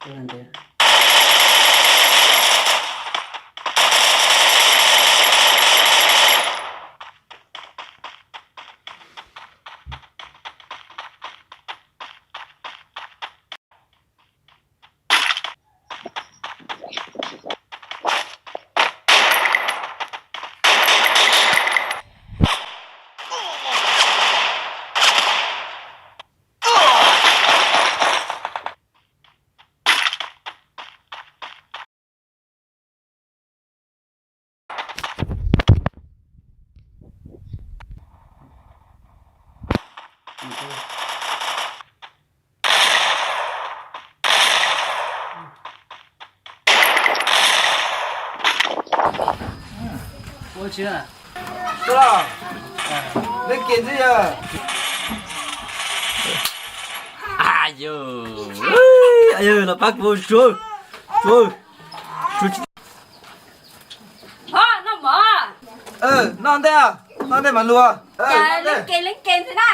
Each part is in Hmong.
Ua ntawd. Ua tsi? Leej Kiv ntxwb yog. Ay yog, ay yog, los pab kuv tsuav, tsuav, tsuav. Noj ntej, noj ntej mas luag. Leej Kiv, Leej Kiv ntxwb na.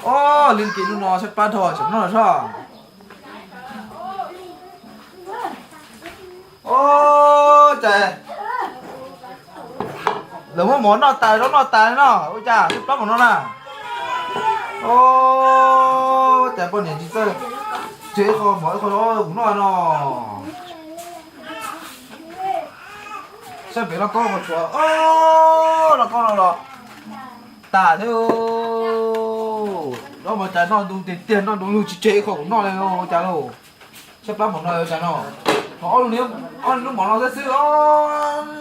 Ob, Leej Kiv lub no saib plab dhau tseem noj soj. Ob, cas lawv muab mov noj tas, zaub noj tas no, ua cas saib plab mov no na. Ob, cas poj niam tsis txawj tseg ib qho mov ib qho zaub kuv noj no. Saib pem loj koob no tshuav, loj koob no los tas thiab. Zaub mas cas noj ntau tiag tiag, noj ntau lug tsis tseg ib qho kuv noj li, ua cas lauj. Saib plab mov no ua cas no. Ho ob lub mov no xwb xwb os.